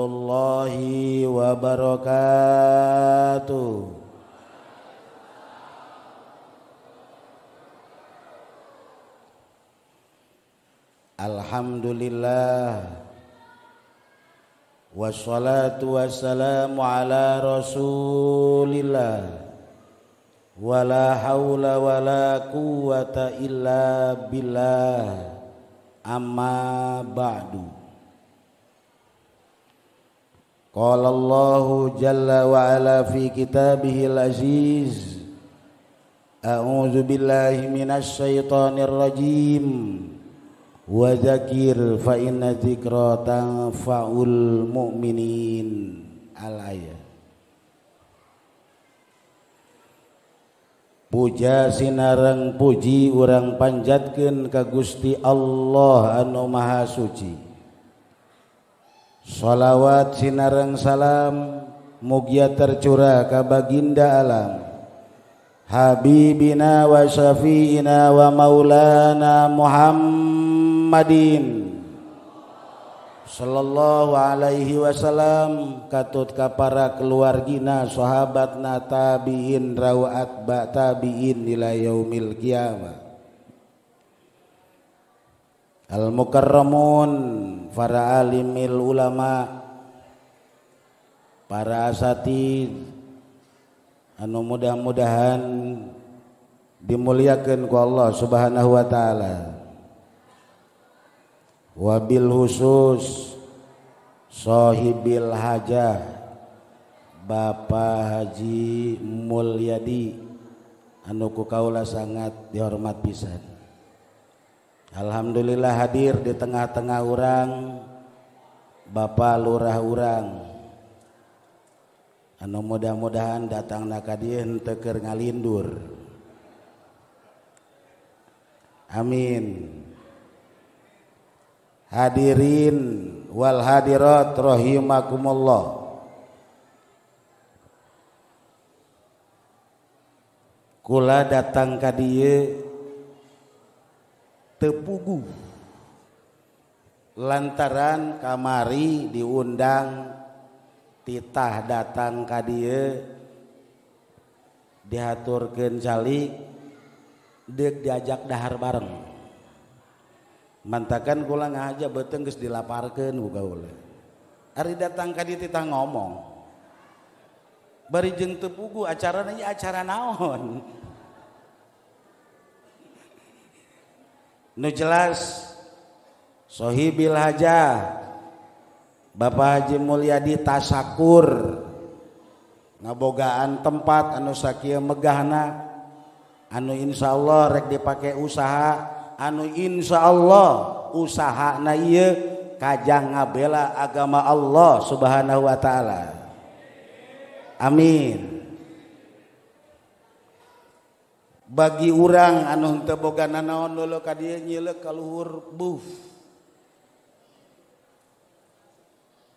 Warahmatullahi wabarakatuh. Alhamdulillah, wassalatu wassalamu ala rasulillah, wala haula wala quwata illa billah, amma ba'du. Qala Allahu jalla wa ala fi kitabihil aziz, a'udzu billahi minasy syaithanir rajim, wa dzakir fa inna dzikra tanfa'ul mu'minin. Al-ayat. Puja sinareng puji urang panjatkeun ka Gusti Allah anu Maha Suci. Sholawat sinareng salam mugia tercurah ka baginda alam Habibina wa syafi'ina wa maulana Muhammadin sallallahu alaihi wasallam, katut ka para keluargina, sahabatna, tabi'in rawaat ba tabi'in ila yaumil qiyamah. Al mukarramun, para alimil ulama, para asatid anu mudah-mudahan dimuliakeun ku Allah Subhanahu wa taala. Wabil khusus sahibil hajah Bapak Haji Mulyadi anu ku kaula sangat dihormat pisan. Alhamdulillah hadir di tengah-tengah urang Bapak Lurah urang anu mudah-mudahan datangna ka dieu henteu keur ngalindur. Amin. Hadirin wal hadirat rahimakumullah. Kula datang ka dieu teu puguh lantaran kamari diundang, titah datang ka dieu dihaturkeun calik deuk diajak dahar bareng. Mantakan kula ngaja beuteung geus dilaparkeun ku kaula. Ari datang ka dieu titah ngomong. Bari jeung teu puguh acarana ieu acara naon. Nu jelas sohibil hajah Bapak Haji Mulyadi tasakur ngabogaan tempat anu sakieu megahna, anu insyaallah rek dipake usaha, anu insyaallah usahana ieu kajang ngabela agama Allah Subhanahu wa taala. Amin. Bagi urang anu henteu boga nanaon leuleuk ka dieu nyileuk ka luhur buf.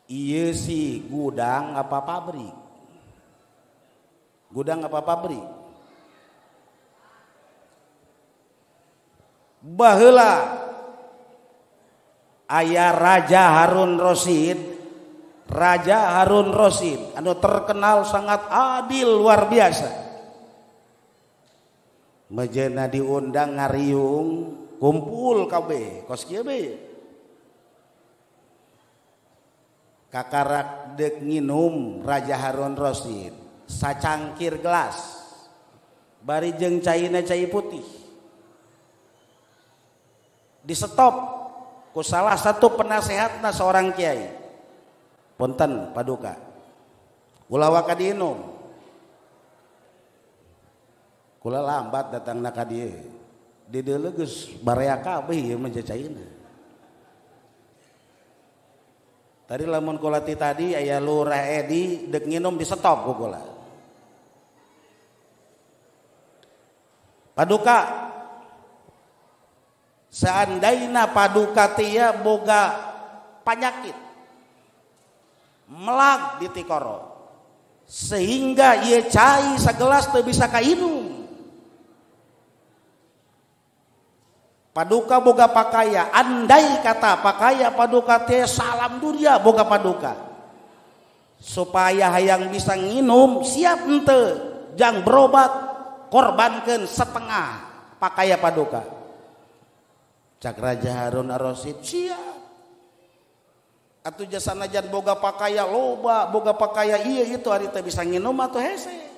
Ieu si gudang apa pabrik? Gudang apa pabrik? Baheula aya Raja Harun Rasyid, Raja Harun Rasyid anu terkenal sangat adil luar biasa. Mejena diundang ngariung kumpul kabeh kos kieu be. Kakarak deuk nginum Raja Harun Rasyid sacangkir gelas bari jeung caina cai putih. Di stop ku salah satu penasehatna seorang kiai. Punten paduka, ulah waka diinum. Kula lambat datangna ka dieu. Di dieu geus barea kabeh ieu mah caina. Tadi lamun kula ti tadi aya Lurah Edi deuk nginum di stop ku kula. Paduka, seandainya paduka tia boga penyakit melag di tikoro sehingga ieu cai sagelas teu bisa kainum. Paduka boga pakaya, andai kata pakaya paduka teh salam dunia boga paduka. Supaya hayang bisa nginum siap henteu jang berobat korbankeun setengah pakaya paduka. Cak Raja Harun Ar-Rasyid siap. Atuh jasanajan boga pakaya loba, boga pakaya iya itu hari teh bisa nginum atau hese.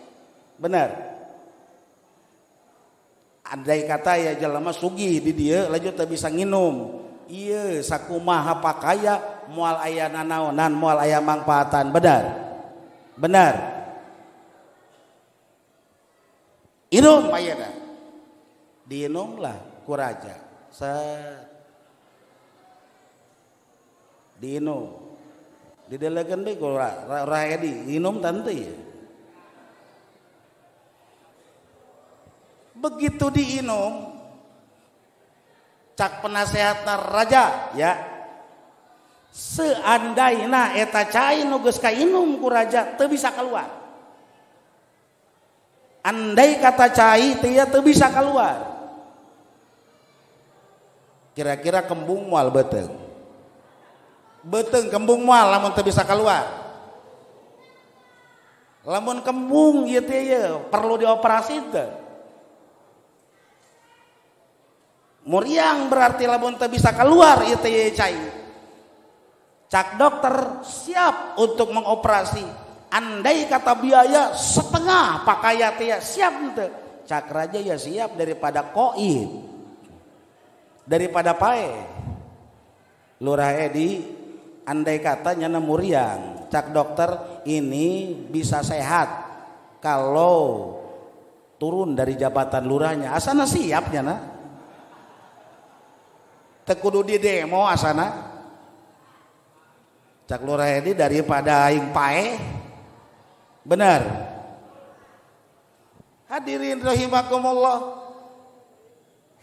Benar. Andai kata ya jelema sugih di dieu lanjut teh bisa nginum. Iya sakumaha pakaya moal aya nanaonan, moal aya mangfaatan, benar. Benar. Inum ayeuna. Diinumlah ku raja. Set. Diinum. Didelekeun deui ku Rahedi, inum tante ya. Begitu diinum, cak penasehatna raja ya. Seandaina eta cai nu geus kainum ku raja teu bisa keluar. Andai kata cai teh teu bisa keluar. Kira-kira kembung moal beuteung. Beuteung kembung moal lamun teu bisa keluar. Lamun kembung ieu teh ieu perlu dioperasi teu. Muriang berarti lamun teu bisa keluar ieu teh cai. Cak dokter siap untuk mengoperasi. Andai kata biaya setengah pakaya teh siap henteu. Cak raja ya siap daripada koid. Daripada pae. Lurah Edi andai kata nyana muriang, cak dokter ini bisa sehat kalau turun dari jabatan lurahnya. Asana siap nyana. Teu kudu di demo asana. Cak Lurah Edi daripada aing pae. Benar. Hadirin rahimakumullah.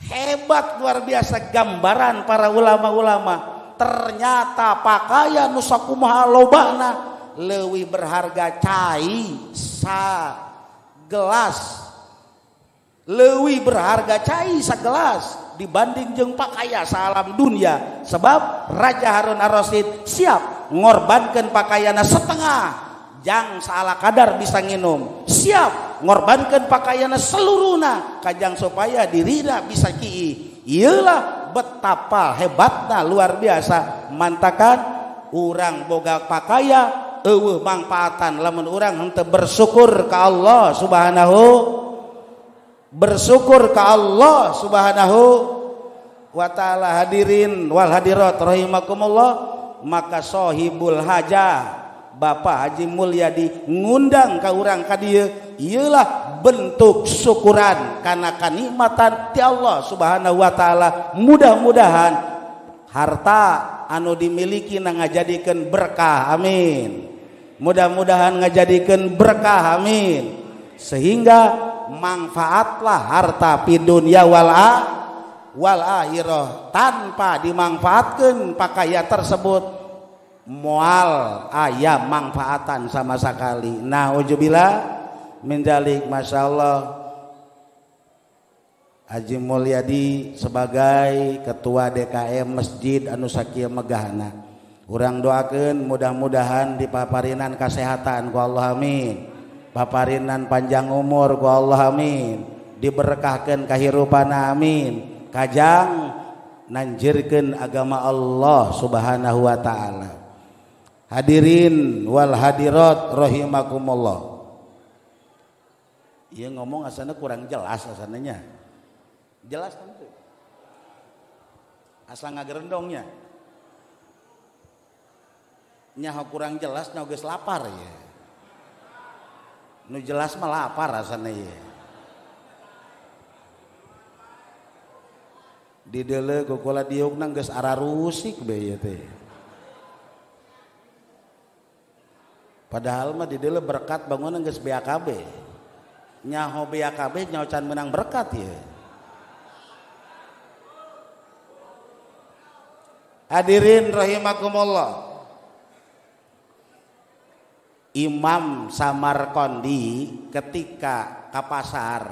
Hebat luar biasa gambaran para ulama-ulama. Ternyata pakaian nu sakumaha lobana leuwih berharga cai sa gelas. Leuwih berharga cai sagelas dibanding jeung pakaian salam dunia. Sebab Raja Harun Ar-Rasyid siap ngorbankeun pakaianna setengah jang saala kadar bisa nginum. Siap ngorbankeun pakaianna seluruhna kajang supaya dirina bisa kiih. Iyalah betapa hebatna luar biasa mantakan urang boga pakaya eueuh mangfaatan lamun urang henteu bersyukur ka Allah Subhanahu, bersyukur ka Allah Subhanahu wa ta'ala. Hadirin wal hadirat rahimakumullah, maka sohibul hajah Bapak Haji Mulyadi ngundang ka urang ka dieu ieulah bentuk syukuran kana kanikmatan ti Allah Subhanahu wa ta'ala. Mudah-mudahan harta anu dimiliki na ngajadikeun berkah, amin. Mudah-mudahan ngajadikeun berkah, amin. Sehingga manfaatlah harta pi dunya wal akhirah. Tanpa dimanfaatkeun pakaya tersebut moal aya manfaatan sama sekali. Nah, ujubillah min dzalik. Masyaallah Haji Mulyadi sebagai ketua DKM Masjid anu sakieu megahna, urang doakeun mudah-mudahan dipaparinan kasehatan ku Allah, amin. Paparinan panjang umur ku Allah, amin. Diberkahkeun kahirupanna, amin. Kajang nanjirkeun agama Allah Subhanahu wa ta'ala. Hadirin wal hadirat rahimakumullah. Iya ngomong asana kurang jelas asananya. Jelas tentu. Asa ngagerendongnya. Nyaho kurang jelas nyaho geus lapar ya. Nu jelas mah lapar asana ya. Di deuleu kukula diukna geus ararusik be ieu teh. Padahal mah di deuleu berkat bangunan geus BAKB. Nyaho BAKB nyaho can menang berkat ya. Hadirin rahimakumullah. Imam Samarkandi ketika ke pasar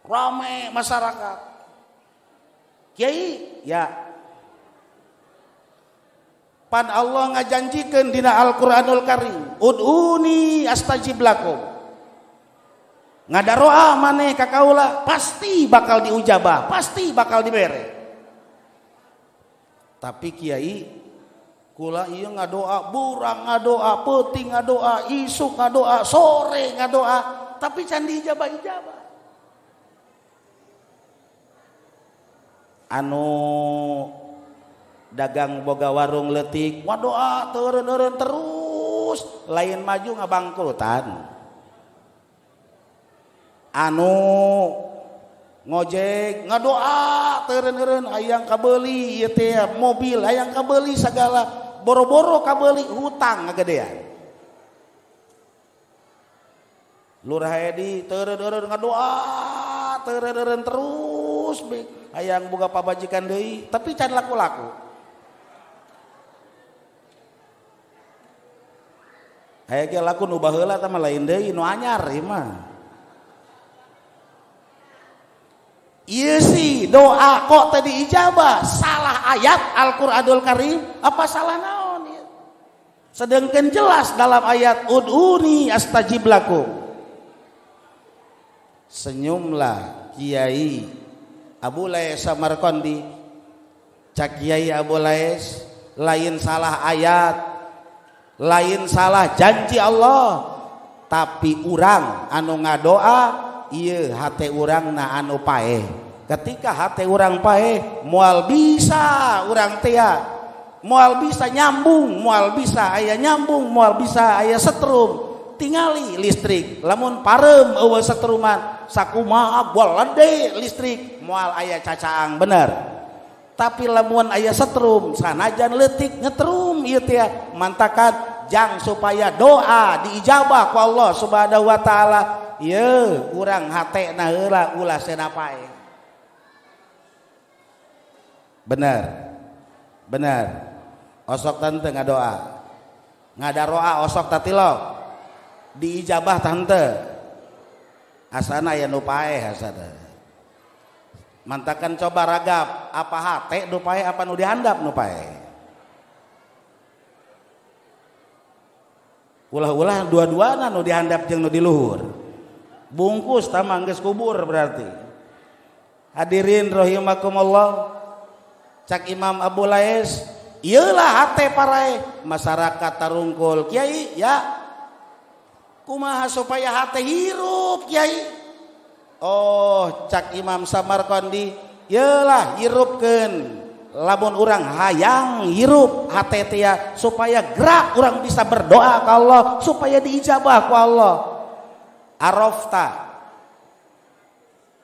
rame masyarakat. Kiai, ya. Pan Allah ngajanjikeun dina Al-Qur'anul Karim, ud'uni astajib lakum. Ngadaroa maneh ka kaula pasti bakal diujabah, pasti bakal dibere. Tapi kiai kula ieu ngadoa burang ngadoa, peuting ngadoa, isuk ngadoa, sore ngadoa, tapi can diijabah-ijabah. Anu dagang boga warung leutik ngadoa teureun-eureun terus, lain maju ngabangkrutan. Anu ngojek ngadoa teureun-eureun hayang kabeuli ieu teh mobil, hayang kabeuli sagala, boro-boro kabeuli hutang ngagedean. Lurah Edi teureun-eureun ngadoa teureun-eureun terus hayang boga pabajikan deui tapi can laku-laku. Hayang ge laku nu baheula tah mah lain deui nu anyar ieu mah. Iya sih doa kok tadi ijabah, salah ayat Al-Qur'anul Karim apa salah naon ya? Sedangkan jelas dalam ayat ud'uni astajib lakum. Senyumlah Kiai Abu Lais Samarqandi, cak Kiai Abu Lais, lain salah ayat, lain salah janji Allah, tapi urang anu ngadoa ieu hate urang na anu paeh. Ketika hate urang paeh, moal bisa urang teh, moal bisa nyambung, moal bisa aya nyambung, moal bisa aya setrum. Tingali listrik, lamun parem eueuh setruman, sakumaha bolede listrik, moal aya cacaang bener. Tapi lamun aya setrum, sanajan leutik nyetrum ieu teh, mantakan jang supaya doa diijabah ku Allah Subhanahu wa taala. Ye, urang hatena heula ulah sena pae. Bener. Bener. Osok tante ngadoa. Ngadaroa osok tatilok. Diijabah tante. Asana aya nu paeh asana. Mantakan coba ragap, apa hate nu paeh apa nu dihandap nu paeh. Ulah-ulah dua-duana nu dihandap jeung nu di luhur. Bungkus tamang geus kubur berarti. Hadirin rahimakumullah, cak Imam Abu Lais, ieulah hate parae masyarakat tarungkul. Kiai ya, kumaha supaya hate hirup kiai? Oh, cak Imam Samarqandi, ieulah hirupkeun. Lamun urang hayang hirup hate teh supaya gerak urang bisa berdoa ka Allah supaya diijabah ku Allah. Arafta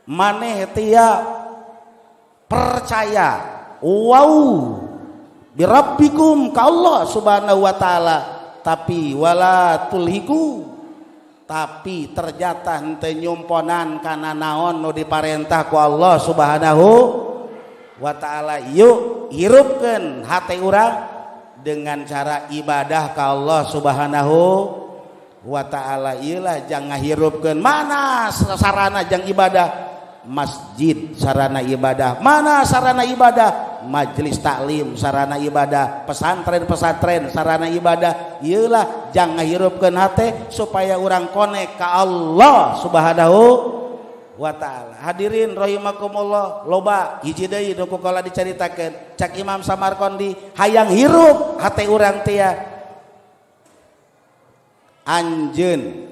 maneh tia percaya wow birabbikum ka Allah Subhanahu wa taala, tapi wala tulhiku, tapi ternyata henteu nyumponan kana naon nu diparentah ku Allah Subhanahu wa taala. Yuk hirupkeun hate urang dengan cara ibadah ka Allah Subhanahu wa ta'ala. Iyalah jangan hirupkeun. Mana sarana jang ibadah? Masjid sarana ibadah. Mana sarana ibadah? Majelis taklim sarana ibadah, pesantren-pesantren sarana ibadah. Iyalah jangan hirupkeun hate supaya urang konek ka Allah Subhanahu wa ta'ala. Hadirin rahimakumullah, loba hiji deui nu ku kala dicaritakeun cak Imam Samarqandi, hayang hirup hate urang teh anjeun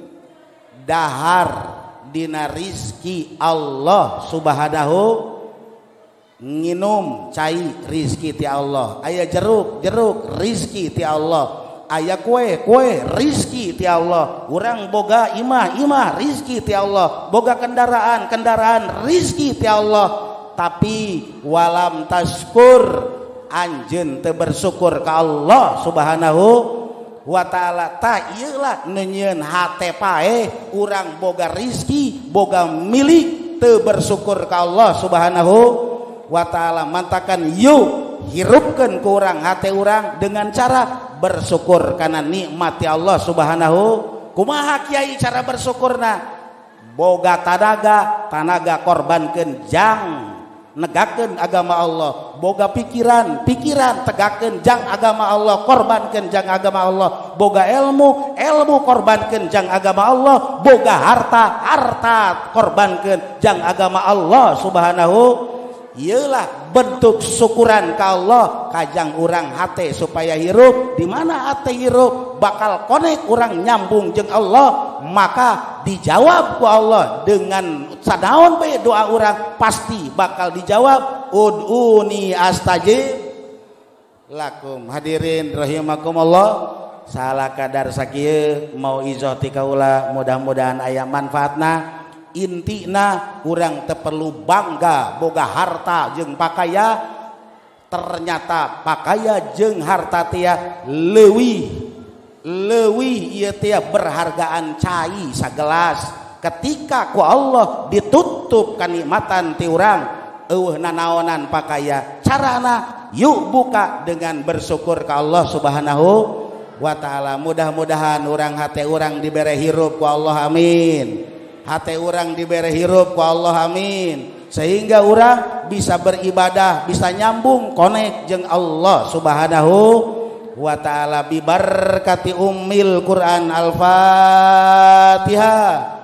dahar dina rizki Allah Subhanahu, nginum cai rizki ti Allah, aya jeruk jeruk rizki ti Allah, aya kue kue rizki ti Allah, urang boga imah imah rizki ti Allah, boga kendaraan kendaraan rizki ti Allah. Tapi walam taskur, anjeun teu bersyukur ka Allah Subhanahu wa ta'ala. Ta ieulah neunyeun hate paeh urang boga rizki boga milik teu bersyukur ka Allah Subhanahu wa ta'ala. Mantakan yuk hirupkeun ku urang hate urang dengan cara bersyukur kana nikmat Allah Subhanahu. Kumaha kiai cara bersyukurna? Boga tanaga, tanaga korbankeun jang negakeun agama Allah, boga pikiran, pikiran tegakeun jang agama Allah, korbankeun jang agama Allah, boga ilmu, ilmu korbankeun jang agama Allah, boga harta, harta korbankeun jang agama Allah subhanahu. Iyalah bentuk syukuran ka Allah kajang urang hate supaya hirup. Di mana hate hirup bakal konek urang nyambung jeung Allah, maka dijawab ku Allah dengan sanaon bae doa urang pasti bakal dijawab. Ud'uni astajib lakum. Hadirin rahimakumullah, salah kadar sakieu mau izoh ti kaula, mudah-mudahan aya manfaatna. Intina urang teu perlu bangga boga harta jeung pakaya, ternyata pakaya jeung harta tia leuwih leuwih ieu tia berhargaan cai sagelas. Ketika ku Allah ditutup kanikmatan ti urang, eueuh nanaonan pakaya, carana yuk buka dengan bersyukur ka Allah subhanahu wa ta'ala. Mudah-mudahan urang hate urang dibere hirup ku Allah, amin. Hate urang dibere hirup ku Allah, amin. Sehingga urang bisa beribadah, bisa nyambung konek jeung Allah subhanahu wa ta'ala. Bibarkati ummil Quran. Al-Fatihah.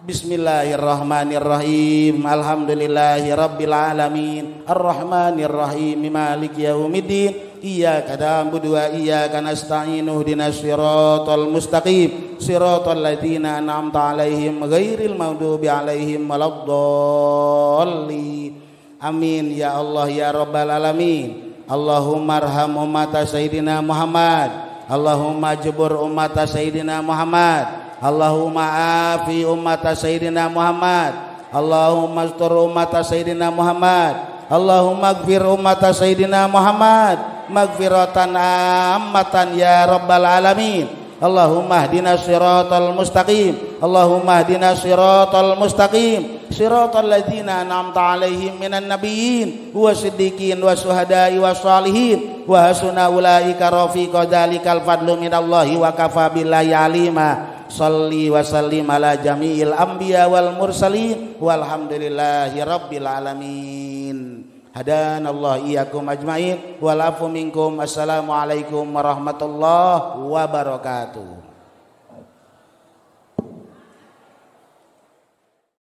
Bismillahirrahmanirrahim. Alhamdulillahi rabbil alamin. Arrahmanirrahim. Maliki yaumiddin. Iyyaka na'budu wa iyyaka nasta'in. Ihdinas siratal mustaqim. Siratal ladzina an'amta 'alaihim ghairil maghdubi 'alaihim waladdallin. Amin ya Allah ya rabbal alamin. Allahumma arham ummata sayyidina Muhammad. Allahumma jubur ummata sayyidina Muhammad. Allahumma afi ummata sayyidina Muhammad. Allahumma astur ummata sayyidina Muhammad. Allahumma gfir ummata sayyidina Muhammad magfiratan ammatan ya rabbal alamin. Allahumma hdina siratal mustaqim. Allahumma hdina siratal mustaqim. Siratal ladzina an'amta 'alaihim minan nabiyyin wasiddiqin wasuhada'i wassalihin wa hasuna ulaika rafiqa. Dzalikal fadlu minallahi wa kafa billahi alima. Salli wa sallim ala jami'il anbiya wal mursalin walhamdulillahi rabbil alamin. Hadanallahu iyyakum ajmain wal afu minkum. Assalamualaikum warahmatullahi wabarakatuh.